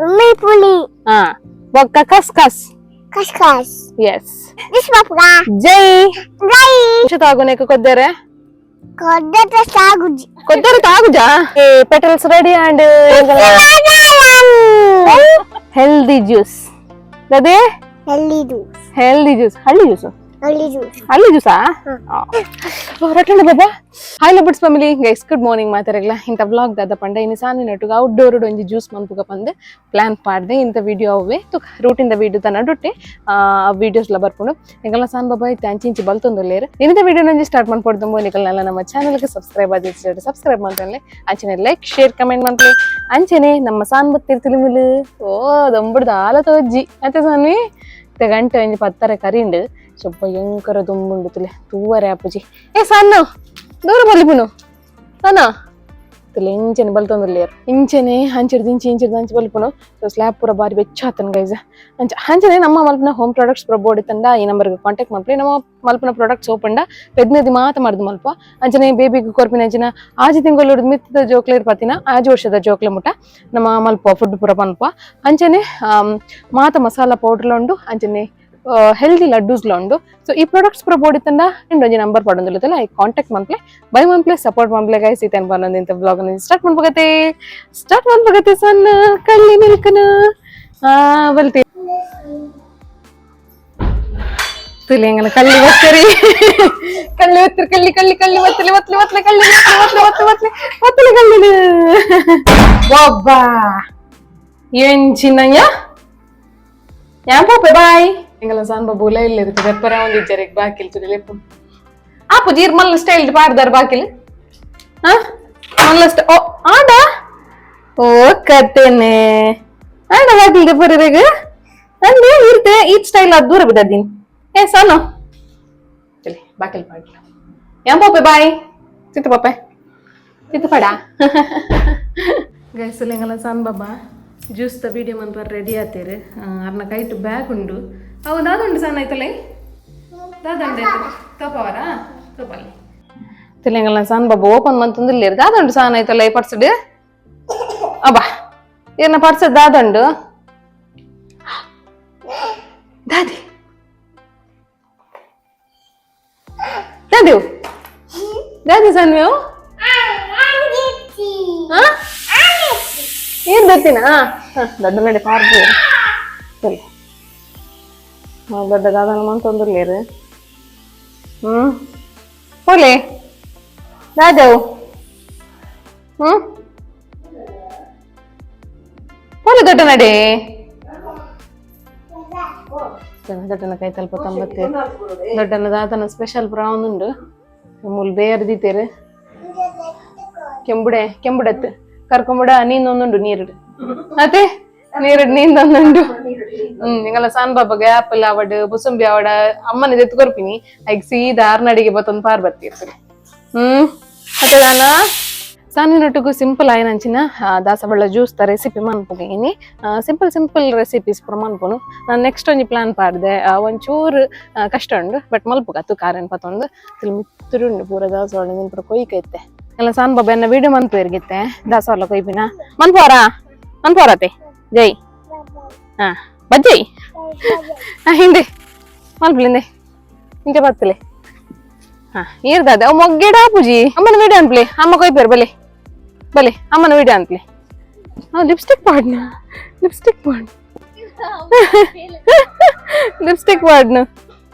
ಪುಳಿ. ಹಾ, ಬೊಕ್ಕ ಕಸ್ಕಸ್. ಕಸ್ಕಸ್. ಎಸ್. This ಬಾಪುಗ. ಜೈ. ಜೈ. ತಾಗುನೇಕ ಕೊದ್ದೇರೆ. ಕೊದ್ದಟ ಸಾಗುಜಿ. ಕೊದ್ದೇರೆ ತಾಗುಜಾ? Petals ready and healthy juice ಅದೇ. ಎಲ್ಲಿದು? ಹೆಲ್ದಿ ಜ್ಯೂಸ್, ಹಳ್ಳಿ ಜ್ಯೂಸ್. ಅಲ್ಲಿ ಜ್ಯೂಸ್. ಹಳ್ಳಿ ಜ್ಯೂಸಾ? ರಟ್ಟಣ ಬಾಬಾ. Hi buds family, guys, good morning. ಮಾತಾಡಗ್ಲ ಇಂಥ ವ್ಲಾಗ್ ದಾದ ಪಂಡ, ಇನ್ನು ಸಾನಿ ನಟುಗ ಔಟ್ಡೋರ್ ಒಂಜಿ ಜ್ಯೂಸ್ ಮನ್ಪುಗ ಪಂದ್ ಪ್ಲಾನ್ ಪಾಡ್ದೆ. ಇಂಥ ವಿಡಿಯೋ ಅವೇ ತುಕ್ ರೂಟಿಂದ ವಿಡಿಯೋ ತನ ನಡುಟ್ಟೆ ಆ ವಿಡಿಯೋಸ್ ಲ ಬರ್ಪುಂಡು. ಎಂಕಲ್ನ ಸಾನ್ ಬಾಬಾ ಇತ್ತೆ ಅಂಚಿ ಇಂಚಿ ಬಲ್ತೊಂದುಲ್ಲೇರು. ಇನ್ನಿಂದ ವಿಡಿಯೋ ಒಂಜಿ ಸ್ಟಾರ್ಟ್ ಮನ್ಪೊಡ್ದು. ನಿಕಲ್ನೆಲ್ಲ ನಮ್ಮ ಚಾನಲ್ಗೆ ಸಬ್ಸ್ಕ್ರೈಬ್ ಆದಿತ್ತು, ಸಬ್ಸ್ಕ್ರೈಬ್ ಮಾಡ್ತಾನೆ. ಅಂಚನೆ like, share, comment ಮಾಡ್ಲಿ. ಅಂಚನೆ ನಮ್ಮ ಸಾನ್ ಬತ್ತಿರ್ತಿಲಿ. ಓ, ದೊಂಬುಡ್ದು ಆಲ ತೋಜ್ಜಿ ಅತ್ತೆ ಸಾನ್ವಿ. ಇತ್ತೆ ಗಂಟೆ ಒಂಜಿ ಪತ್ತರ ಕರಿಂಡು. ಸ್ವಲ್ಪ ಭಯಂಕರ ದುಂಬುಂಡು ತುಲೆ, ತೂವರೆ ಆಪುಜಿ. ಏ ಸಣ್ಣ, ದೂರ ಬಲ್ಲಿಪುನು ಸಣ್ಣ. ತುಲೆ ಇಂಚನೆ ಬಲ್ತೊಂದುಲ್ಲೇರು. ಇಂಚನೆ ಅಂಚಿಡ್ದು ಇಂಚಿ, ಇಂಚಿಡ್ದು ಅಂಚಿ ಬಲ್ಪುನು. ಸೊ ಸ್ಲ್ಯಾಬ್ ಪೂರ ಬಾರಿ ಬೆಚ್ಚ ಆತನ ಗೈಸ್. ಅಂಚ ಅಂಚನೆ ನಮ್ಮ ಮಲ್ಪನ ಹೋಮ್ ಪ್ರಾಡಕ್ಟ್ಸ್ ಪೂರ ಬೋಡಿ ತಂಡ ಈ ನಂಬರ್ಗೆ ಕಾಂಟ್ಯಾಕ್ಟ್ ಮಲ್ಪಲೆ. ನಮ್ಮ ಮಲ್ಪನ ಪ್ರಾಡಕ್ಟ್ಸ್ ಓಪಂಡ ಪೆದ್ನದಿ ಮಾತ ಮರ್ದು ಮಲ್ಪ. ಅಂಚನೆ ಬೇಬಿಗೆ ಕೊರ್ಪಿನ ಅಂಚಿನ 6 ತಿಂಗಳು ಮಿತ್ತದ ಜೋಕ್ಲೆ ಇರ್ಪತಿನ 6 ವರ್ಷದ ಜೋಕ್ಲೆ ಮುಟ ನಮ್ಮ ಮಲ್ಪ ಫುಡ್ ಪೂರ ಪನ್ಪ. ಅಂಚನೆ ಮಾತ ಮಸಾಲ ಪೌಡರ್ಲ ಉಂಡು, ಅಂಚನೆ ಹೆಲ್ದಿ ಲಡ್ಡೂಸ್ಲ ಉಂಡು. ಸೊ ಈ ಪ್ರಾಡಕ್ಟ್ಸ್ ಪೂರ ಬೋಡಿ ತಂಡ ಒಂಜಿ ನಂಬರ್ ಪಡೊಂದುಲ್ಲತಲ್ಲ, I contact ಮನ್ಪ್ಲೆ, by ಮನ್ಪ್ಲೆ, support ಮನ್ಪ್ಲೆ guys. ಈತನ್ ಬಂದೊಂದು ಇಂತ ಬ್ಲಾಗ್ ಸ್ಟಾರ್ಟ್ ಮನ್ಪಗತೆ, ಸ್ಟಾರ್ಟ್ ಮನ್ಪಗತೆ. ಸಣ್ಣ ಕಳ್ಳಿ ನಿಲ್ಕನ ಆ ಬಲ್ತಿ ತುಲಿಯಂಗನ ಕಳ್ಳಿ ಬತ್ತರಿ, ಕಳ್ಳಿ ಬತ್ತರಿ, ಕಳ್ಳಿ ಕಳ್ಳಿ ಕಳ್ಳಿ ಬತ್ತಲಿ ಬತ್ತಲಿ ಬತ್ತಲಿ ಕಳ್ಳಿ ಬತ್ತಲಿ ಬತ್ತಲಿ ಬತ್ತಲಿ ಬತ್ತಲಿ ಕಳ್ಳಿ ಒಬ್ಬ ಎಂಚಿನಯ್ಯ ಯಾನ್ ಪೋಪೆ, ಬಾಯ್. ಎಂಗಲ ಸಾನ್ ಬಾಬು ಉಲ ಇಲ್ಲ ಇರುತ್ತೆ. ಪೆಪ್ಪರ ಒಂದು ಇಜ್ಜರಿಗೆ ಬಾಕಿಲ್ ತುಲಿಲೆಪ್ಪು ಆಪು ಜೀರ್ ಮಲ್ಲ ಸ್ಟೈಲ್ ಪಾಡ್ದಾರ ಬಾಕಿಲ್. ಹಾ, ಮಲ್ಲ ಓ ಆಡ ಓ ಕತ್ತೇನೆ ಆಡ ಬಾಕಿಲ್ ದೆಪ್ಪರಿರೆಗ್ ಅಂದೆ ಇರ್ತೆ. ಈ ಸ್ಟೈಲ್ ಅದು ದೂರ ಬಿದ್ದದೀನಿ. ಏ ಸಾನು, ಚಲಿ ಬಾಕಿಲ್ ಪಾಡ್ಲ. ಯಾನ್ ಪೋಪೆ, ಬಾಯ್. ಚಿತ್ತ ಪಾಪೆ, ಚಿತ್ತ ಪಡ. ಗೈಸ್, ಎಂಗಲ ಸಾನ್ ಬಾಬಾ juice the video ಮನ್ಪರ್ ready ಆತೇರು. ಅರ್ನ ಕೈಟ್ ಬ್ಯಾಗ್ ಉಂಡು. ಅವು ದಾದುಂಡು ಸಾನ್ ಆಯ್ತಲ್ಲ, ದಾದಂಡು ಆಯ್ತು. ತೋಪವರಾ ತೋಪಲ್ಲಿ ತೆಲಂಗಾಣ ಸಾನ್ ಬಾಬಾ ಓಪನ್ ಮಂತಂದು ದಾದಂಡು ಸಾನ್ ಆಯ್ತಲ್ಲ ಈ ಪರ್ಸಡ್. ಅಬ್ಬಾ, ಏನ ಪರ್ಸ ದಾದಂಡು? ದಾದಿ ದಾದಿ ದಾದಿ ಸಾನ್ವಿ. ಹಾ, ಏನ್ ದತ್ತಿನ ದೊಡ್ಡ ನಡೆ ಪಾರ್ಬು. ಸರಿ, ದೊಡ್ಡ ದಾದನ ಮಂತೊಂದುಲ್ಲೇರು. ಹ್ಮ್ ಹೋಲೆ ದಾದವು. ಹ್ಮ್ ಹೋಲೆ ದೊಡ್ಡ ನಡೆ. ದೊಡ್ಡನ ಕೈ ತಲ್ಪ ತಂಬತ್ತೆ. ದೊಡ್ಡನ ದಾದನ ಸ್ಪೆಷಲ್ ಬ್ರೌನ್ ಉಂಡು. ಮೂಲು ಬೇರೆ ದೀತೇರು. ಕೆಂಬುಡೆ ಕೆಂಬುಡತ್ತು ಕರ್ಕೊಂಬಿಡ. ನೀಂದೊಂದುಂಡು ನೀರುಡು ಅತೆ, ನೀರುಡು ನೀಂದೊಂದುಂಡು. ನಿಂಗಲ್ಲ ಸಾನ್ ಬಾಬಾಗೆ ಆಪಲ್ ಆವಡ್, ಮುಸಂಬಿ ಆವಡ ಅಮ್ಮನ ಎತ್ತು ಕೊರ್ಪಿನಿ. ಐಕ್ ಸೀದಾ ಆರ್ನಡಿಗೆ ಬತ್ತೊಂದು ಪಾರ್ ಬರ್ತಿರ್ತಾರೆ. ಮತ್ತೆ ದಾನ ಸಾನಿನೊಟ್ಟಿಗೂ ಸಿಂಪಲ್ ಆಯ್ನಂಚಿನ ದಾಸಬಳ್ಳ juice the recipe ಮನ್ಪುಗೆ ಇನಿ. Simple simple recipes ಪೂರ ಮನ್ಪುನು. ನಾನು ನೆಕ್ಸ್ಟ್ ಒಂಜಿ ಪ್ಲಾನ್ ಪಾಡ್ದೆ. ಒಂಚೂರು ಕಷ್ಟ ಉಂಡು, ಬಟ್ ಮಲ್ಪುಗ ಅತ್ತು ಕಾರೇನ್ ಪತ್ತೊಂದು ಮಿತ್ತುರು ಉಂಡು ಪೂರ ದಾಸವಾಳ ಪೂರ ಕೊಯ್ಕೈತೆ ಎಲ್ಲ. ಸಾನ್ ಬಾಬಾ ಎನ್ನ ವಿಡಿಯೋ ಮನ್ಪು ಇರ್ಗಿತ್ತೆ. ದಾಸವಾಳ ಕೊಯ್ಪಿನ ಮನ್ಪೋರಾ? ಮನ್ಪೋರತೆ ಜೈ. ಹಾ, ಬಜ್ಜೈ. ಹಾ, ಹಿಂದೆ ಮಲ್ಪಲಿಂದೆ ಇಂಚೆ ಬತ್ತಲೆ. ಹಾ, ಈರ್ದಾದೆ ಅವ್ ಮೊಗ್ಗೆಡ ಪೂಜಿ. ಅಮ್ಮನ ವಿಡಿಯೋ ಅನ್ಪ್ಲೆ. ಅಮ್ಮ ಕೊಯ್ಪೇರು, ಬಲೆ ಬಲೆ. ಅಮ್ಮನ ವಿಡಿಯೋ ಅನ್ಪ್ಲೆ. ಹಾ, ಲಿಪ್ಸ್ಟಿಕ್ ಪಾಡ್ನ, ಲಿಪ್ಸ್ಟಿಕ್ ಪಾಡ್, ಲಿಪ್ಸ್ಟಿಕ್ ಪಾಡ್ನ.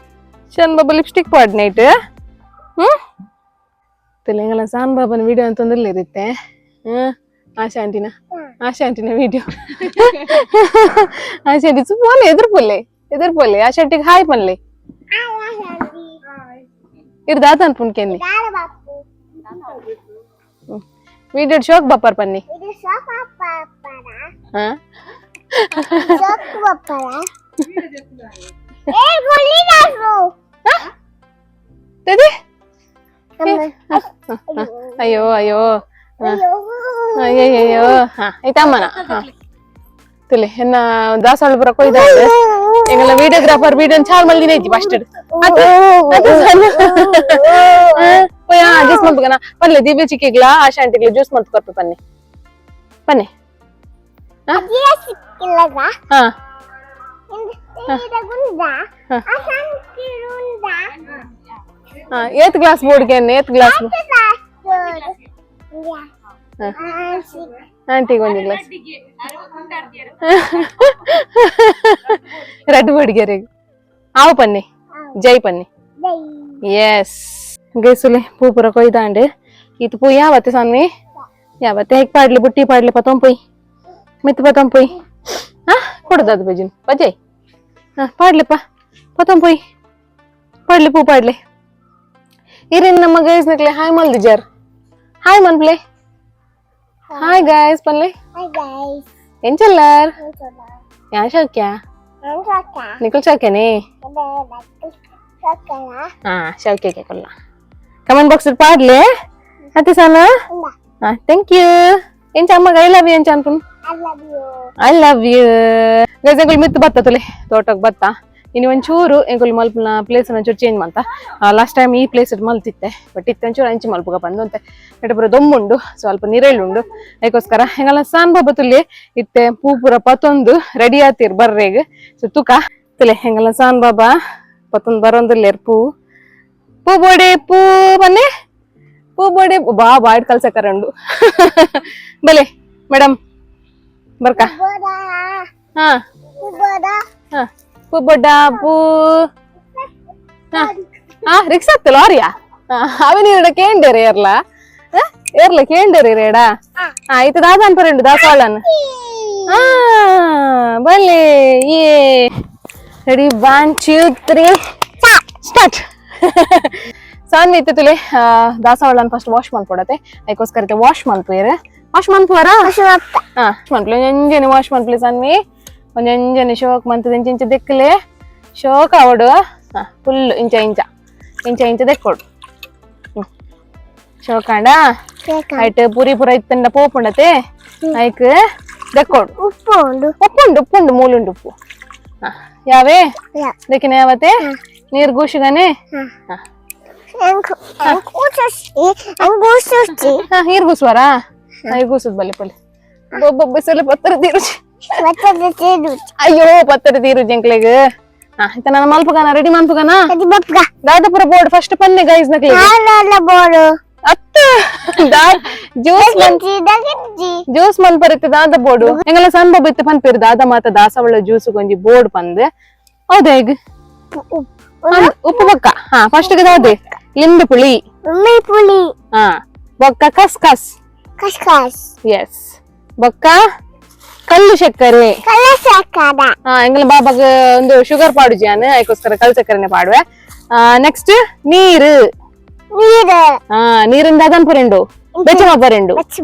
ಶನ್ ಬಾಬಾ ಲಿಪ್ಸ್ಟಿಕ್ ಪಾಡ್ನ ಇಟ್ಟು. ಹ್ಮ್ ತೆಲಂಗಾಣ ಸಾನ್ ಬಾಬನ ವಿಡಿಯೋ ಅಂತಂದ್ರೆ ಇರುತ್ತೆ. ಹ್ಮ್ ಆಶಾ ಆಂಟಿನ, ಆಶಾ ಆಂಟಿನ ವಿಡಿಯೋ. ಆಶಾ ಆಂಟಿ ಪೋಲೆ, ಎದುರು ಪೋಲೆ, ಎದುರು ಪೋಲೆ. ಆಶಾ ಆಂಟಿಗೆ ಹಾಯ್ ಪನ್ಲೆ. ಇರ್ ದಾದ ಅನ್ಪುನ್ ಕೆನ್ನಿ. ವಿಡಿಯೋ ಶೋಕ್ ಬಾಪರ್ ಪನ್ನಿ. ಹಾ. ತದೆ. ಅಯ್ಯೋ ಅಯ್ಯೋ ಅಯ್ಯಯ್ಯೋ. ಹಾ, ಆಯ್ತಮ್ಮನ. ಹಾ, ತುಲೆ ಎನ್ನ ದಾಸಾಳು ಬರ ಕೊಯ್ದ. ಎಂಗಲ ವಿಡಿಯೋಗ್ರಾಫರ್ ವಿಡಿಯೋ ಚಾಲ್ ಮಲ್ದಿನ ಐತಿ ಫಸ್ಟ್. ಜ್ಯೂಸ್ ಮಲ್ಪಗನ ಪನ್ಲೆ. ದಿವ್ಯ ಚಿಕ್ಕಿಗ್ಲ ಆಶಾ ಆಂಟಿಗ್ಲ ಜ್ಯೂಸ್ ಮಲ್ತ್ ಕೊರ್ಪೆ. ಪನ್ನಿ ಪನ್ನಿ. ಹಾ. ಹಾ, ಏತ್ ಗ್ಲಾಸ್ ಬೋರ್ಡ್ಗೆ? ಏತ್ ಗ್ಲಾಸ್? ಆಂಟಿಗೆ ಒಂದು ಗ್ಲಾಸ್. ರಡ್ಡು ಬಡಿಗೆರೆ ಆವು ಪನ್ನಿ, ಜೈ ಪನ್ನಿ. ಎಸ್ ಗೈಸುಲೆ, ಪೂ ಪೂರ ಕೊಯ್ದಾಂಡ್. ಇತ್ತು ಪೂ ಯಾವತ್ತೆ ಸಾನ್ವಿ? ಯಾವತ್ತೆ? ಹೇಗೆ ಪಾಡ್ಲಿ? ಬುಟ್ಟಿ ಪಾಡ್ಲಿ, ಪತ್ತೊಂಪೊಯ್ ಮಿತ್ತು ಪತ್ತೊಂಪೊಯ್. ಹಾ, ಕೊಡುದದು ಬಜ್ಜಿನ ಬಜ್ಜೈ. ಹಾ, ಪಾಡ್ಲಿಪ್ಪ, ಪತ್ತೊಂಪೊಯ್, ಪಾಡ್ಲಿ, ಪೂ ಪಾಡ್ಲಿ. ಇರಿನ್ ನಮ್ಮ ಗೈಸ್ ನಕ್ಲೆ ಹಾಯ್ ಮಲ್ದಿಜಾರ್. ಹಾಯ್ ಮನ್ಪ್ಲೆ, ಹಾಯ್ ಗಾಯ್ಸ್ ಪನ್ಲೆ. Hi guys. ಎಂಚಲ್ಲಾರ್? ಯಾ ಶೌಕ್ಯ? ನಿಖಲ್ ಶೌಕ್ಯನೇ? ಹಾ, ಶೌಕ್ಯಕ್ಕೆ ಕೊಲ್ಲ. ಕಮೆಂಟ್ ಬಾಕ್ಸ್ ಪಾಡ್ಲೆ ಅತ್ತೆ ಸಾನ. ಹಾ, thank you. ಎಂಚ ಅಮ್ಮಗ I love you ಎಂಚ ಅನ್ಪುನ್? I love you. I love you. Guys, ಎಂಕುಲು ಮಿತ್ತು ಬತ್ತ ತುಲೆ, ತೋಟಕ್ಕೆ ಬತ್ತ. ಇನ್ನು ಒಂಚೂರು ಎಂಕುಲು ಮಲ್ಪುನ ಪ್ಲೇಸ್ ಒಂಚೂರು ಚೇಂಜ್ ಮಂತ. ಲಾಸ್ಟ್ ಟೈಮ್ ಈ ಪ್ಲೇಸ್ ಮಲ್ತಿತ್ತೆ, ಬಟ್ ಇತ್ತೆ ಒಂಚೂರು ಅಂಚಿ ಮಲ್ಪುಗ ಬಂದು ಅಂತೆ. ನೆಟ ದೊಮ್ಮುಂಡು, ಸ್ವಲ್ಪ ನೀರೆಳ್ಳುಂಡು. ಅದಕ್ಕೋಸ್ಕರ ಹೆಂಗಲ್ಲ ಸಾನ್ ಬಾಬಾ ತುಲೆ ಇತ್ತೆ ಪೂ ಪೂರ ಪತ್ತೊಂದು ರೆಡಿ ಆತಿರ್ ಬರ್ರೇಗ್. ಸೊ ತುಕ ತುಲೆ, ಹೆಂಗಲ್ಲ ಸಾನ್ ಬಾಬಾ ಪತ್ತೊಂದು ಬರೋಂದಿಲ್ಲೇರ್. ಪೂ ಪೂ ಬೋಡೆ, ಪೂ ಬನ್ನೆ, ಪೂ ಬೋಡೆ. ಬಾ ಬಾಯ್ಡ್ ಕಲ್ಸಕರಂಡು. ಬಲೆ ಮೇಡಮ್, ಬರ್ಕ. ಹಾ. ಹಾ, ಪೂ ಬೊಡ್ಡ ಪೂ. ಹಾ ಹಾ, ರಿಕ್ಷಾ ಅತ್ತ ಲಾರಿಯಾ? ಅವ ನೀರು ಕೇಂಡೇರಿ ಏರ್ಲ, ಏರ್ಲ ಕೇಂಡೇರಿ ರೇಡ. ಹಾ, ಇತ್ತು ದಾದಾನ್ ಪರಂಡು ದಾಸವಾಳನ್. ಹಾ, ಬಲ್ಲೆ. ಏ, ready, 1 2 3 start. Saanvi, ಇತ್ತು ತುಲೆ ದಾಸವಾಳನ್ ಫಸ್ಟ್ ವಾಶ್ ಮಲ್ಪೊಡತೆ. ಅದಕ್ಕೋಸ್ಕರ ವಾಶ್ ಮಲ್ಪುಯೆರ್. ವಾಶ್ ಮನ್ಪುವರಾ? ಹಾ, ಮನ್ಪ್ಲೆ. ಒಂಜೆಂಜನೆ ವಾಶ್ ಮನ್ಪ್ಲೆ ಸಾನ್ವಿ. ಒಂಜೆಂಜನೆ ಶೋಕ್ ಮಂತದ ಇಂಚ ಇಂಚ ದೆಕ್ಕಲೆ, ಶೋಕ್ ಅವಡು. ಹಾ, ಫುಲ್ ಇಂಚ ಇಂಚ ಇಂಚ ಇಂಚ ದೆಕ್ಕೊಡು. ಶೋಕಾಂಡ ಐಟ್ ಪುರಿ ಪುರ ಇತ್ತಂಡ ಪೋಪುಂಡತೆ, ಐಕ್ ದೆಕ್ಕೊಡು. ಉಪ್ಪು ಉಂಡು. ಉಪ್ಪುಂಡು, ಉಪ್ಪುಂಡು, ಮೂಲುಂಡು ಉಪ್ಪು. ಹಾ, ಯಾವೇ? ದೆಕ್ಕಿನ ಯಾವತ್ತೆ? ನೀರು ಗೂಶುಗಾನೆ. ಹಾ. ಹಾ, ನೀರು ಗೂಸುವಾರಾ? ನೀರು ಗೂಸುದು ಬಲ್ಲೆ ಪಲ್ಲೆ. ಬೊಬ್ಬ ಪತ್ತರ ತೀರು. ಅಯ್ಯೋ, ಪತ್ತರ ತೀರು ಜಂಕ್ಲೆಗ್. ಹಾ, ಇತ್ತ ನಾನು ಮಲ್ಪುಗಾನ? ರೆಡಿ ಮನ್ಪುಗಾನ? ದಾದಾಪುರ ಬೋರ್ಡ್ ಫಸ್ಟ್ ಪನ್ನೆ ಗೈಸ್ ನಕ್ಲೆಗ್. ಅತ್ತ ಜ್ಯೂಸ್ ಮನ್, ಜ್ಯೂಸ್ ಮನ್ಪರಿತ್ತು ದಾದ ಬೋರ್ಡು. ಎಂಗಲ ಸಣ್ಣ ಇತ್ತು ಪನ್ಪೇರು ದಾದ ಮಾತ ದಾಸವಳ ಜ್ಯೂಸ್ ಗೊಂಜಿ ಬೋರ್ಡ್ ಪಂದ್. ಹೌದಾ? ಹೇಗ್ ಉಪ್ಪು ಬೊಕ್ಕ. ಹಾ, ಫಸ್ಟ್ ದಾದೆ? ಲಿಂಬೆ ಪುಳಿ. ಪುಳಿ. ಹಾ, ಬೊಕ್ಕ ಕಸ್ ಕಸ್. ಕಸ್ಕಸ್. ಎಸ್, ಬೊಕ್ಕ ಕಲ್ಲು ಸಕ್ಕರೆ. ಕಲ್ಲ ಸಕ್ಕರೆ. ಹಾ, ಎಂಗಲ ಬಾಬಾಗ ಒಂದು ಶುಗರ್ ಪಾಡುಜಿಯಾನ, ಅದಕ್ಕೋಸ್ಕರ ಕಲ್ಲು ಸಕ್ಕರೆನೆ ಪಾಡುವೆ. ನೆಕ್ಸ್ಟ್ ನೀರು. ನೀರು. ಹಾ, ನೀರಿಂದ ಅದನ್ ಪರೆಂಡು, ಬೆಚ್ಚ ಪರೆಂಡು. ಬೆಚ್ಚ.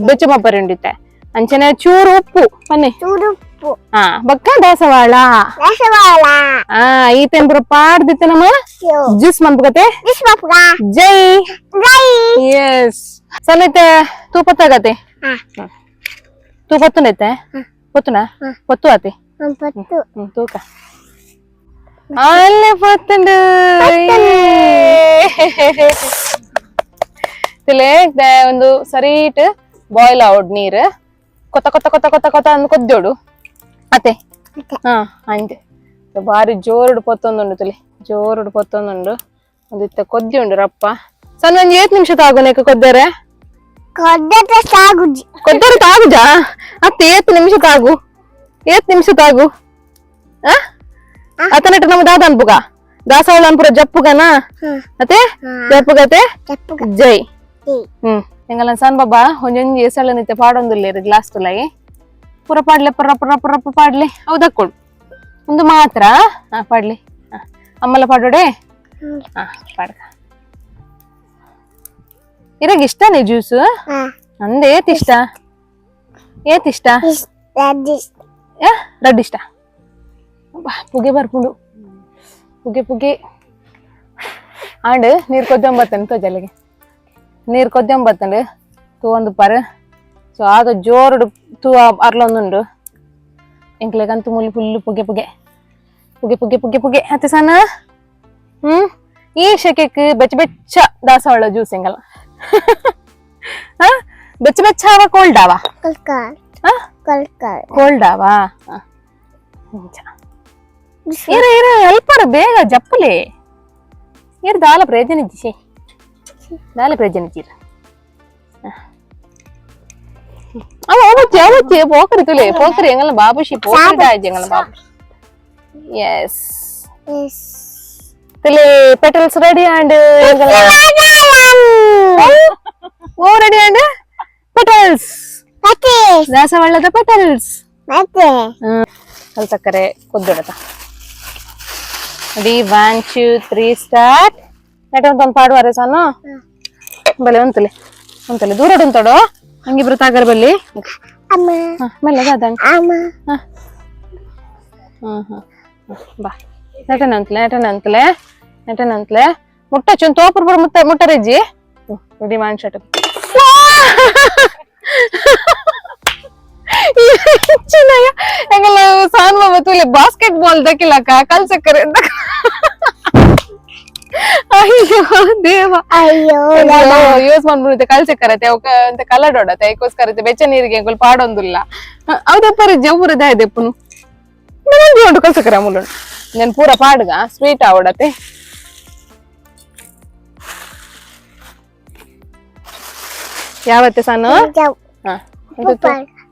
ಬೆಚ್ಚ ಪರೆಂಡು ಇತ್ತೆ. ಅಂಚನೆ ಚೂರು ಉಪ್ಪು ಬನ್ನಿ. ಚೂರು ಉಪ್ಪು. ಹಾ, ಬೊಕ್ಕ ದಾಸವಾಳ. ದಾಸವಾಳ. ಹಾ, ಈ ತೆಂಪುರ ಪಾಡ್ದಿತ್ತೆ ನಮ್ಮ ಜ್ಯೂಸ್ ಮನ್ಪುಗತೆ. ಜೈ. ಜೈ. ಎಸ್, ಸನ್ನೈತೆ ತೂಪತ್ತಾಗತೆ. ತೂ ಪತ್ತುನೈತೆ, ಪತ್ತುನಾ? ಪತ್ತು ಆತೆ. ಪತ್ತು. ಹ್ಮ್, ತೂಕ ಅಲ್ಲೇ ಪತ್ತುಂಡು. ತಿಲೆ ಒಂದು ಸರೀಟ್ ಬಾಯ್ಲ್ ಆವಡ್ ನೀರು. ಕೊತ್ತ ಕೊತ್ತ ಕೊತ್ತ ಕೊತ್ತ ಕೊತ್ತ ಅಂದ್ ಕೊದ್ದೋಡು ಅತ್ತೆ. ಹಾ, ಅಂತೆ ಬಾರಿ ಜೋರುಡು ಪೊತ್ತೊಂದುಂಡು ತುಲೆ, ಜೋರುಡು ಪೊತ್ತೊಂದುಂಡು. ಒಂದು ಇತ್ತ ಕೊದ್ದಿ ಉಂಡು ರಪ್ಪ. ಸಣ್ಣ ಒಂಜಿ ಏತ್ ನಿಮಿಷ ತಾಗುನೇಕ ಕೊದ್ದರೆ? ಕೊದ್ದಟ ಸಾಗುಜಿ. ಕೊದ್ದರೆ ತಾಗುಜಾ? ಅತ್ತೆ, ಏತ್ ನಿಮಿಷ ತಾಗು? ಏತ್ ನಿಮಿಷ ತಾಗು? ಆ ಅತನಟ ನಮ್ಮ ದಾದ ಅನ್ಪುಗ ದಾಸವಾಳ ಅನ್ಪುರ ಜಪ್ಪುಗನ ಅತ್ತೆ, ಜಪ್ಪುಗತೆ. ಜೈ. ಎಂಗಲ ಸಣ್ಣ ಬಾಬಾ ಒಂಜೊಂಜಿ ಎಸಳ ನಿತ್ಯ ಪಾಡೊಂದುಲ್ಲೇರು ಗ್ಲಾಸ್ ತುಲಾಯಿ. ಪೂರ ಪಾಡ್ಲೆ, ಪುರ ಪುರ ಪುರ ಪಾಡ್ಲೆ. ಹೌದಕ್ಕೊಡು ಒಂದು ಮಾತ್ರ. ಹಾ, ಪಾಡ್ಲಿ. ಹಾ, ಅಮ್ಮಲ ಪಾಡೋಡೆ. ಹಾ, ಪಾಡ್ಕ. ಇರಾಗ ಇಷ್ಟನೇ ಜ್ಯೂಸ್? ಅಂದೆ, ಏತ್ ಇಷ್ಟ? ಏತ್ ಇಷ್ಟ? ರಡ್ಡ್ ಇಷ್ಟ. ಅಬ್ಬಾ, ಪುಗೆ ಬರ್ಪುಂಡು, ಪುಗೆ ಪುಗೆ ಆಂಡ್. ನೀರು ಕೊದ್ದೊಂಬತ್ತಂಡು ತೋಜಲೆಗೆ, ನೀರು ಕೊದ್ದೊಂಬತ್ತಂಡು ತೂ ಒಂದು ಪರ್. ಸೊ ಆಗ ಜೋರುಡು ತೂ ಅರ್ಲೊಂದುಂಡು. ಎಂಕ್ಲೆಗಂತೂ ಮುಲ್ಲಿ ಫುಲ್ಲು ಪುಗೆ ಪುಗೆ ಪುಗೆ ಪುಗೆ ಪುಗೆ ಪುಗೆ ಅತ್ತೆ ಸಣ್ಣ. ಈ ಶೆಕೆಕ್ ಬೆಚ್ಚ ಬೆಚ್ಚ ದಾಸವಾಳ ಜ್ಯೂಸ್ ಹೆಂಗಲ್ಲ? ಹಾ, ಬೆಚ್ಚ ಬೆಚ್ಚ ಆವ, ಕೋಲ್ಡ್ ಆವ? Cold ಆವಾ? ಇರ ಇರ ಹೆಲ್ಪರ್ ಬೇಗ ಜಪ್ಪಲೆ. ಇರ್ ದಾಲ ಪ್ರಯೋಜನ ಇಜ್ಜಿ, ದಾಲ ಪ್ರಯೋಜನ ಇಜ್ಜಿ. ಅವ ಅವಚ್ಚಿ ಅವಚ್ಚಿ ಪೋಕರಿ ತುಲೆ ಪೋಕರಿ ಎಂಗಲ ಬಾಬುಷಿ ಪೋಕರಿ ದಾಜಿ ಎಂಗಲ ಬಾಬುಷಿ. ಎಸ್ ತುಲೆ petals ready and O ready and petals ದಾಸವಾಳದ petals. ಕಲ್ ಸಕ್ಕರೆ ಕೊದ್ದೊಡತ. Ready, 1 2 3 start. ನೆಟ ಒಂದು ಪಾಡುವಾರೆ ಸಾನು. ಬಲೆ ಒಂತಲೆ ಒಂತಲೆ ದೂರ ಉಂತಡೋ ಹಂಗಿಬ್ರು ತಾಗರ್ ಬಲ್ಲಿ. ಮೆಲ್ಲ ದಾದ. ಹಾ ಹಾ ಬಾ ನಟನ ಅಂತಲೆ ನಟನ ಅಂತಲೆ ನಟನ ಅಂತಲೆ ಮುಟ್ಟ ಚುನ್ ತೋಪುರ್ ಬುಡ ಮುಟ್ಟ ಮುಟ್ಟರೆಜ್ಜಿ. Ready, one shut. ಎಂಗಲ ಸಾನ್ ಬಾಬಾ ತುಲೆ ಬಾಸ್ಕೆಟ್ ಬಾಲ್ ದಕ್ಕಿಲಕ್ಕ ಕಲ್ ಸಕ್ಕರೆ. ಅಯ್ಯೋ ದೇವ. ಅಯ್ಯೋ. ಯೂಸ್ ಮಾಡ್ಬಿಡುತ್ತೆ ಕಲ್ ಸಕ್ಕರೆ ಅವಕ ಅಂತ ಕಲರ್ ಡೊಡತೆ. ಐಕೋಸ್ಕರ ಬೆಚ್ಚ ನೀರಿಗೆ ಎಂಕುಲು ಪಾಡೊಂದುಲ್ಲ. ಹೌದಪ್ಪರಿ ಜವ್ವುರ ದಾಯದೆಪ್ಪುನು ಉಂಟು ಕಲ್ ಸಕ್ಕರೆ ಅಮುಲು నేను ಪೂರ ಪಾಡ್ಗ ಸ್ವೀಟ್ ಆವಡತೆ. ಯಾವತ್ತೆ ಸಾನು?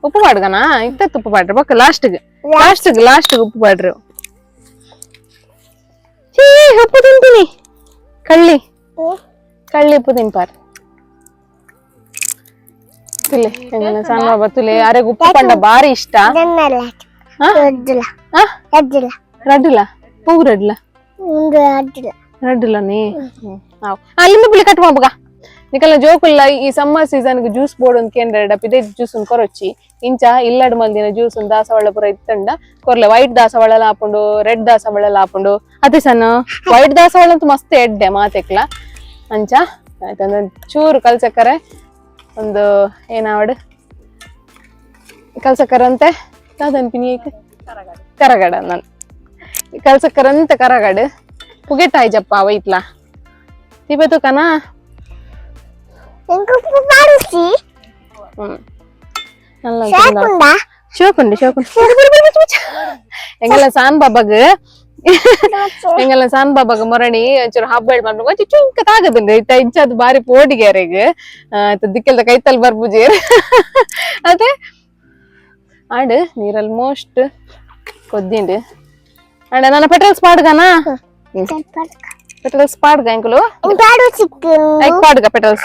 ಉಪ್ಪು ಪಾಡ್ಗನಾ? ಇತ್ತ ಉಪ್ಪು ಪಾಡ್ರಿ ಬೊಕ್ಕ ಲಾಸ್ಟ್ಗೆ ಲಾಸ್ಟ್ಗೆ ಲಾಸ್ಟ್ಗೆ ಉಪ್ಪು ಪಾಡ್ರಿ. ಛೀ, ಉಪ್ಪು ತಿಂತೀನಿ. ಕಳ್ಳಿ ಕಳ್ಳಿ ಉಪ್ಪು ತಿನ್ಪಾರ್ ತುಲೆ ಸಣ್ಣ ಬಾಬಾ ತುಲೆ. ಅರೆಗ್ ಉಪ್ಪು ಪಂಡ ಬಾರಿ ಇಷ್ಟ. ರಡ್ಡುಲ ಹೂವು ರಡ್ಲ ರಡ್ಡುಲ ನೀ ಲಿಂಬೆ ಪುಳಿ ಕಟ್ ಮಾಡ್ಬಗ ನಿಕಲ್ನ ಜೋಕುಲ್ಲ. ಈ summer season juice board ಒಂದು ಕೇಂದ್ರ ಪಿದೆ ಜ್ಯೂಸ್ ಒಂದು ಕೊರೊಚ್ಚಿ. ಇಂಚ ಇಲ್ಲಡ್ ಮಲ್ದಿನ ಜ್ಯೂಸ್ ಒಂದು ದಾಸವಾಳ ಪೂರ ಇತ್ತಂಡ ಕೊರ್ಲೆ. ವೈಟ್ ದಾಸವಾಳ ಆಪುಂಡು, ರೆಡ್ ದಾಸವಾಳ ಆಪುಂಡು. ಅದೇ ಸಣ್ಣ ವೈಟ್ ದಾಸವಾಳ ಅಂತೂ ಮಸ್ತ್ ಎಡ್ಡೆ ಮಾತೆಕ್ಲ. ಅಂಚ ಆಯ್ತು, ಚೂರು ಕಲ್ಸಕ್ಕರೆ ಒಂದು ಏನಾವಡು ಕಲ್ಸಕ್ಕರಂತೆ ದಾದನ್ಪಿನಿ ಕರಗಡ. ನಾನು ಕಲ್ಸಕ್ಕರಂತೆ ಕರಗಡು ಪುಗೆಟಾಯ್ಜಪ್ಪ ಅವೈತ್ಲ ತಿಬೆತು ಕನಾ. ಶೋಕುಂಡು ಶೋಕುಂಡು ಎಂಗಲ ಸಾನ್ ಬಾಬಾಗ್ ಎಂಗಲ ಸಾನ್ ಬಾಬಾಗ್ ಮೊರಣಿ ಒಂಚೂರು ಹಬ್ಬ ಮಾಡ್ಬೇಕು. ಒಂಚೂರು ಚುಂಕ ತಾಗದುಂಡು ಇತ್ತ ಇಂಚದ ಬಾರಿ ಪೋಡಿಗೆ ಅರೆಗ್ ದಿಕ್ಕೆಲ್ದ ಕೈತಲ್ ಬರ್ಬುಜೇರ್ ಅದೇ ಆಂಡ್ ನೀರ್ ಆಲ್ಮೋಸ್ಟ್ ಕೊದ್ದಿಂಡು. ಅಂಡ್ ನನ್ನ ಪೆಟ್ರೋಲ್ಸ್ ಪಾಡ್ಗನಾ? ಪೆಟ್ರೋಲ್ಸ್ ಪಾಡ್ಗ ಎಂಕುಲು ಐಕ್ ಪಾಡ್ಗ ಪೆಟ್ರೋಲ್ಸ್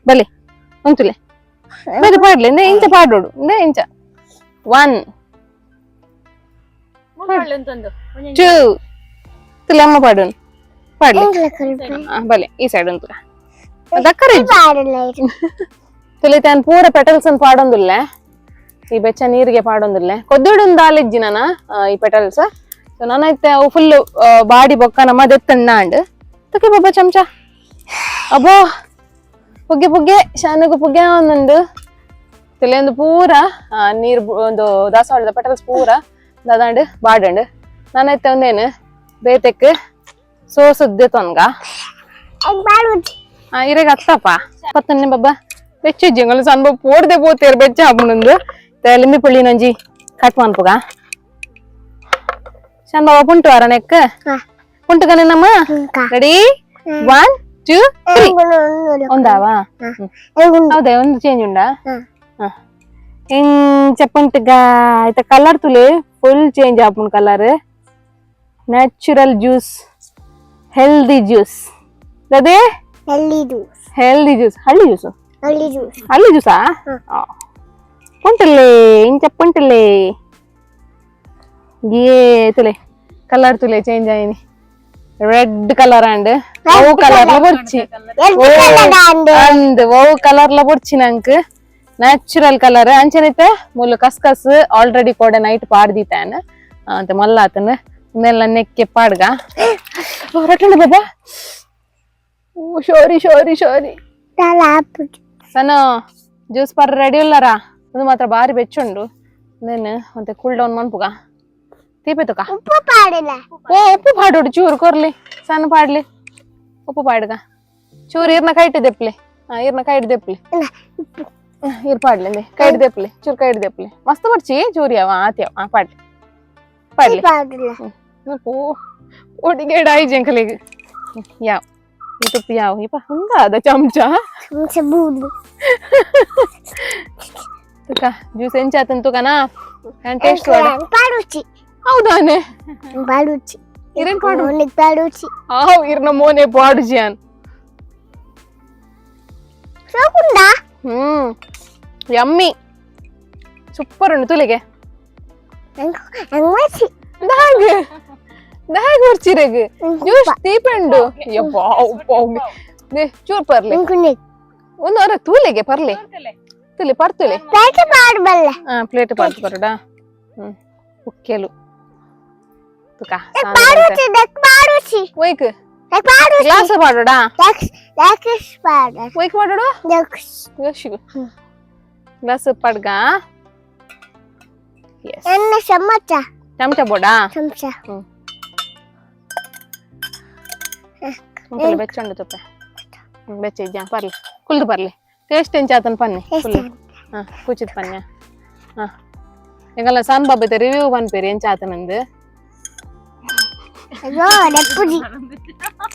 ಬಲಿ ಉಂತುಲೆ ಬೇರೆ ಪಾಡ್ಲೆ. ಇಂದೆ ಇಂಚ ಪಾಡೋಡು ಇಂದೆ ಇಂಚ. 1 2 ತುಲೆ ಅಮ್ಮ ಪಾಡೋನು ಪಾಡ್ಲಿ. ಬಲೆ ಈ ಸೈಡ್ ಉಂತುಲ ದಕ್ಕರೆ ತುಲೆ. ತಾನು ಪೂರ ಪೆಟಲ್ಸ್ ಅನ್ ಪಾಡೊಂದುಲ್ಲೆ. ಈ ಬೆಚ್ಚ ನೀರಿಗೆ ಪಾಡೊಂದುಲ್ಲೆ. ಕೊದ್ದುಡುಂದು ದಾಲಿಜ್ಜಿ ನಾನ ಈ ಪೆಟಲ್ಸ್. ಸೊ ನಾನೈತೆ ಅವು ಫುಲ್ ಬಾಡಿ ಬೊಕ್ಕ ನಮ್ಮ ದೆತ್ತಣ್ಣ ಅಂಡ್ ತಕ್ಕೆ ಬಾಬಾ ಚಮಚ. ಅಬ್ಬೋ ಪುಗ್ಗೆ ಪುಗ್ಗೆ ಶಾನಗು ಪುಗ್ಗೆ ಒಂದೊಂದು ಒಂದು ಪೂರ ನೀರು ಒಂದು ದಾಸವಾಳದ ಪೆಟಲ್ಸ್ ಪೂರ ದಾದಾಂಡ್ ಬಾಡಂಡ್. ನಾನೈತೆ ಒಂದೇನು ಬೇತೆಕ್ ಸೋಸುದ್ದೆ ತೊನ್ಗ ಇರೆಗ್ ಅತ್ತಪ್ಪ ಪತ್ತನ್ನೆ ಬಾಬಾ ಬೆಚ್ಚ ಜಿಂಗಲ್ ಸಣ್ಣ ಪೋಡ್ದೆ ಪೋತೇರು ಬೆಚ್ಚ ಆಪುಂಡು. ಲಿಂಬಿ ಪುಳ್ಳಿ ನಂಜಿ ಕಟ್ ಮನ್ಪುಗ. ಶಾನ್ ಬಾಬಾ ಪುಂಟು ಅರ ನೆಕ್ ಪುಂಟು ಕಣನಮ್ಮ. ರೆಡಿ, 1 2 3. ಒಂದಾವಾ? ಹೌದಾ, ಒಂದು ಚೇಂಜ್ ಉಂಡಾ? ಇಂಚ ಪುಂಟುಗ ಇತ್ತ ಕಲರ್ ತುಲೆ ಫುಲ್ ಚೇಂಜ್ ಆಪುಂಡು colour. Natural juice, healthy juice ಅದೇ. ಹೆಲ್ದಿ ಜ್ಯೂಸ್, ಹಳ್ಳಿ ಜ್ಯೂಸ್, ಹಳ್ಳಿ ಜ್ಯೂಸಾ? ಪುಂಟುಲೆ ಇಂಚ ಪುಂಟುಲೆ. ಏ ತುಲೆ ಕಲರ್ ತುಲೆ ಚೇಂಜ್ ಆಯ್ನಿ. Red colour and ಅವು ಕಲರ್ ಲ ಬೊರ್ಚಿ ಅಂದ್ ಅವು ಕಲರ್ ಲ ಬೊರ್ಚಿ ನಂಕ್ ನ್ಯಾಚುರಲ್ ಕಲರ್ ಅಂಚನೈತೆ. ಮುಲ್ಲು ಕಸ್ಕಸ್ ಆಲ್ರೆಡಿ ಕೋಡೆ ನೈಟ್ ಪಾಡ್ದಿತ್ತಾನ ಅಂತ ಮಲ್ಲ ಆತನ. ಇಂದೆಲ್ಲ ನೆಕ್ಕೆ ಪಾಡ್ಗ ರಟ್ಟಣ ಬಾಬಾ. ಓ ಶೋರಿ ಶೋರಿ ಶೋರಿ. ಸಣ್ಣ ಜ್ಯೂಸ್ ಪರ್ ರೆಡಿ ಉಲ್ಲಾರಾ? ಅದು ಮಾತ್ರ ಬಾರಿ ಬೆಚ್ಚುಂಡು. నేను ಮತ್ತೆ ಕೂಲ್ ಡೌನ್ ಮನ್ಪುಗ ತೀಪೆತುಕ. ಓ ಉಪ್ಪು ಪಾಡೋಡು ಚೂರು ಕೊರ್ಲಿ ಸಣ್ಣ ಪಾಡ್ಲಿ. ಉಪ್ಪು ಪಾಡ್ಗ ಚೂರು. ಇರ್ನ ಕೈಟ್ ದೆಪ್ಲಿ. ಹಾ, ಇರ್ನ ಕೈಟ್ ದೆಪ್ಲಿ. ಇರ್ ಪಾಡ್ಲಿ, ಕೈಡ್ ದೇಪ್ಲಿ, ಚೂರು ಕೈಡ್ ದೇಪ್ಲಿ. ಮಸ್ತ್ ಬರ್ಚಿ ಚೂರಿ ಅವ ಆತ್ಯವ. ಆ ಪಾಡ್ಲಿ ಪಾಡ್ಲಿ. ಪಾಡುಲ್ಲ. ಪೋ ಓಡಿಗೇಡ ಆಯ್ಜಿ ಅಂಕಲಿಗೆ. ಯಾವ ಈ ತುಪ್ಪು ಯಾವ ಇಪ್ಪ ಹಂಗ ಅದ ಚಮಚ. ಚಮಚ ಬೂದು. ತುಕ ಜ್ಯೂಸ್ ಎಂಚಾತನ್ ತುಕನಾ ಟೇಸ್ಟ್. ಪಾಡುಚಿ. ಹೌದಾನೆ? ಪಾಡುಚಿ. ಇರೇನ್ ಪಾಡು? ಮೋನಿಗ್ ಪಾಡುಚಿ. ಆವ್ ಇರ್ನ ಮೋನೆ ಪಾಡು ಜಿಯಾನ್. ಸೋಕುಂಡ. ಯಮ್ಮಿ, ಸೂಪರ್ ಉಂಟು ತುಲಿಗೆ. ಅಂಗಚಿ. ದಾಗ್ ದಾಗ್ ಬರ್ಚಿರೆಗ್ ಜ್ಯೂಸ್ ತೀಪೆಂಡು ಯಬ್ಬಾ they ಚೂರ್ ಪರ್ಲಿ. ಅಂಕುನಿ. ಒಂದು ಅರ ತೂಲೆಗೆ ಪರ್ಲಿ, ತುಲೆ ಪರ್ತುಲೆ. ಪ್ಲೇಟ್ ಪಾಡಬಲ್ಲ. ಹಾ, ಪ್ಲೇಟ್ ಪಾಡ್ತು ಬರೋಡಾ. ಉಕ್ಕೇಲು ತುಕ. ಪಾಡುಚಿ, ದಕ್ ಪಾಡುಚಿ. ಒಯ್ಕ್. ದಕ್ ಪಾಡುಚಿ. ಗ್ಲಾಸ್ ಪಾಡೋಡಾ? ದಕ್ ದಕ್ ಪಾಡ. ಒಯ್ಕ್ ಪಾಡೋಡು. ದಕ್. ಯೋಶಿಗು ಗ್ಲಾಸ್ ಪಡ್ಗ. ಎಸ್. ನನ್ನ ಚಮಚ. ಚಮಚ ಬೋಡಾ? ಚಮಚ. ಮುಕ್ಕಲು ಬೆಚ್ಚುಂಡು ತುಪ್ಪೆ ಬೆಚ್ಚ ಇಜ್ಜಾ. ಪರ್ಲಿ, ಕುಲ್ದು ಪರ್ಲಿ. ಟೇಸ್ಟ್ ಎಂಚಾತನ್ ಪನ್ನಿ. ಕುಲ್ಲು. ಹಾ, ಕೂಚಿದ್ ಪನ್ಯ. ಹಾ, ಎಂಗಲ್ಲ ಸನ್ ಬಾಬೈತೆ ರಿವ್ಯೂ ಪನ್ಪೇರಿ ಎಂಚಾತನಂದು. ಅಯ್ಯೋ, ಲೆಪ್ಪುಜಿ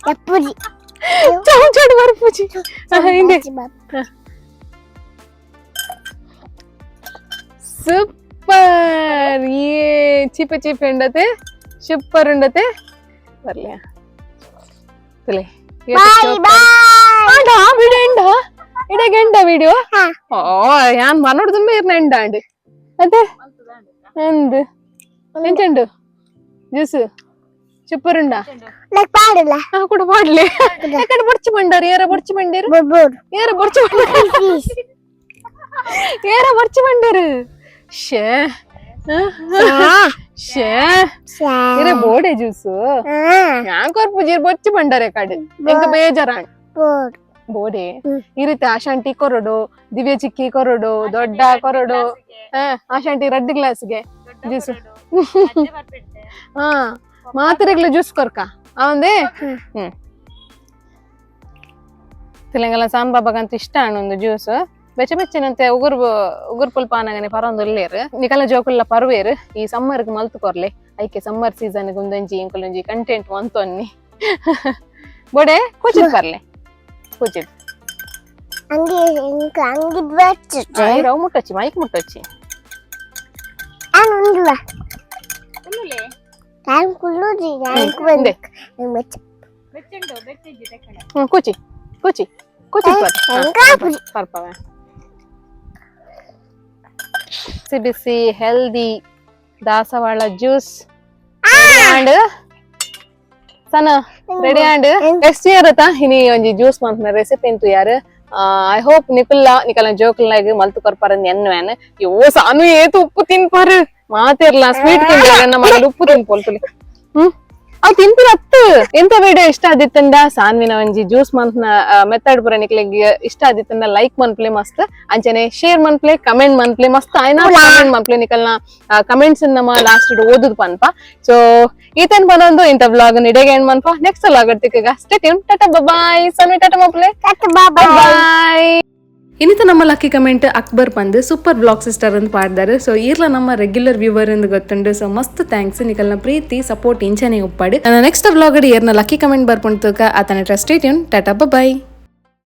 ಲೆಪ್ಪುಜಿ. ಚಮಚಡು ಬರ್ಪುಜಿ ಹಿಂದೆ. ಸೂಪರ್. ಏ ಚೀಪ ಚೀಪ ಉಂಡತೆ, ಸೂಪರ್ ಉಂಡತೆ. ಬರ್ಲಿ ತುಲೆ. Bye bye. ಆಂಡ ವಿಡಿಯೋ ಎಂಡ ಇಡಗೆ ಎಂಡ ವಿಡಿಯೋ. ಹಾ. ಓ ಯಾನ್ ಮನೋಡ್ ತುಂಬ ಇರ್ನ ಎಂಡ ಅಂಡ್ ಅದೇ ಅಂದ್ ಎಂಚುಂಡು ಜ್ಯೂಸ್? ಸೂಪರ್ ಉಂಡಾ? ಲಕ್ ಪಾಡಲ್ಲ. ಆ ಕೂಡ ಪಾಡ್ಲೆ. ಯಾಕಡೆ ಬೊಡ್ಚಿ ಬಂಡಾರು ಏರ ಬೊಡ್ಚಿ ಬಂಡೇರು. ಬೊಬ್ಬರು. ಏರ ಬೊಡ್ಚಿ ಬಂಡಾರು. ಪ್ಲೀಸ್. ಏರ ಬೊಡ್ಚಿ ಬಂಡಾರು. ಶೇ ಶೇ, ಇರೆ ಬೋಡೆ ಜ್ಯೂಸ್. ಯಾನ್ ಕೊರ್ಪುಜಿ, ಬೊಚ್ಚಿ ಬಂಡಾರೆ ಕಡೆ ಎಂಕ ಬೇಜಾರಾಂಡ್. ಬೋರ್. ಬೋಡೆ. ಈ ರೀತಿ ಆಶಾಂಟಿ ಕೊರಡು, ದಿವ್ಯ ಚಿಕ್ಕಿ ಕೊರಡು, ದೊಡ್ಡ ಕೊರಡು, ಆಶಾಂಟಿ ರಡ್ಡ್ ಗ್ಲಾಸ್ಗೆ ಜ್ಯೂಸ್. ಹಾ, ಮಾತ್ರೆಗ್ಲ ಜ್ಯೂಸ್ ಕೊರ್ಕ ಅವಂದೇ. ತೆಲಂಗಾಣ ಸಾಂಬಾಬಾಗಂತ ಇಷ್ಟ ಒಂದು ಜ್ಯೂಸ್. ಬೆಚ್ಚ ಬೆಚ್ಚನಂತೆ ಉಗುರು ಉಗುರು ಪುಲ್ಪ ಆನಗನೆ ಪರೊಂದು ಉಲ್ಲೇರು. ನಿಕಲ ಜೋಕುಲ್ಲ ಪರ್ವೇರು. ಈ ಸಮ್ಮರ್ಗ್ ಮಲ್ತು ಕೊರ್ಲೆ. ಐಕೆ ಸಮ್ಮರ್ ಸೀಸನ್ ಒಂದೊಂಜಿ ಇಂಕುಲೊಂಜಿ ಕಂಟೆಂಟ್ ಮಂತೊನ್ನಿ. ಬೋಡೆ, ಕೂಚಿದ್ ಪರ್ಲೆ, ಕೂಚಿದ್. ಅಂಗಿ ಇಂಕ ಅಂಗಿ ಬಚ್ಚು. ರವ್ ಮುಟ್ಟೊಚ್ಚಿ, ಮೈಕ್ ಮುಟ್ಟೊಚ್ಚಿ. ನಾನು ಉಂಡುವ ನಾನು ಕುಲ್ಲುಜಿ ನಾನು. ಇಂದೆ. ಬೆಚ್ಚ. ಕೂಚಿ ಕೂಚಿ ಕೂಚಿದ್ ಪರ್. ಎಂಕಾಪುಜಿ. ಪರ್ಪವೆ. ಬಿಸಿ ಬಿಸಿ ಹೆಲ್ದಿ ದಾಸವಾಳ ಜ್ಯೂಸ್ ಅಂಡ್ ಸನ ready. And next year ಅತ್ತ ಇನಿ ಒಂಜಿ ಜ್ಯೂಸ್ ಮನ್ಪುನ ರೆಸಿಪಿ ಇಂತು ಯಾರು. I hope ನಿಕುಲ್ಲ ನಿಕಲ ಜೋಕುಲ್ನಾಗ್ ಮಲ್ತು ಕೊರ್ಪರಂದ್ ಎನ್ನುವೇನ್. ಯೋ ಸಾನು ಏತು ಉಪ್ಪು ತಿನ್ಪಾರು ಮಾತಿರ್ಲ. ಸ್ವೀಟ್ ತಿಂದ್ರೆ ನನ್ನ ಮಗಳು ಉಪ್ಪು ತಿನ್ಪೋಲ್ತುಲಿ. ಅವ್ ತಿನ್ಪಿನ ಅತ್ತು. ಎಂತ ವಿಡಿಯೋ ಇಷ್ಟ ಆದಿತ್ತಂಡ, ಸಾನ್ವಿನ ಒಂಜಿ ಜ್ಯೂಸ್ ಮನ್ಪುನ ಮೆಥಡ್ ಪೂರ ನಿಕ್ಲೆಗ್ ಇಷ್ಟ ಆದಿತ್ತಂಡ ಲೈಕ್ ಮನ್ಪ್ಲೆ ಮಸ್ತ್, ಅಂಚನೆ ಶೇರ್ ಮನ್ಪ್ಲೆ, ಕಮೆಂಟ್ ಮನ್ಪ್ಲೆ ಮಸ್ತ್. ಆಯ್ನ ಕಮೆಂಟ್ ಮನ್ಪ್ಲೆ. ನಿಕಲ್ನ ಕಮೆಂಟ್ಸ್ ನಮ್ಮ ಲಾಸ್ಟ್ ಓದುದು ಪನ್ಪ. ಸೊ ಈತನ್ ಬನೊಂದು ಇಂತ ವ್ಲಾಗ್ ಇಡೆಗೆ ಎಂಡ್ ಮನ್ಪ. ನೆಕ್ಸ್ಟ್ ವ್ಲಾಗ್ ತಿಕ್ಕಗ. Stay tune. Tata, bye. Sanvi Tata ಮಪ್ಲೆ. ತತ್ತ ಬಾಬಾ. ಬಾಯ್. ಇನ್ನಿತ ನಮ್ಮ ಲಕ್ಕಿ ಕಮೆಂಟ್ ಅಕ್ಬರ್ ಪಂದ್ super blog sister ಅಂತ ಪಾಡ್ದಾರೆ. ಸೊ ಈರ್ಲ ನಮ್ಮ ರೆಗ್ಯುಲರ್ ವ್ಯೂವರ್ ಎಂದು ಗೊತ್ತುಂಡು. ಸೊ ಮಸ್ತ್ thanks. ನಿಕಲ್ನ ಪ್ರೀತಿ ಸಪೋರ್ಟ್ ಇಂಚನೆ ಉಪ್ಪಾಡು. ನನ್ನ ನೆಕ್ಸ್ಟ್ ವ್ಲಾಗ್ ಏರ್ನ ಲಕ್ಕಿ ಕಮೆಂಟ್ ಬರ್ಪುಂಡು ತೂಕ. ಆತನ trust. Tata, bye.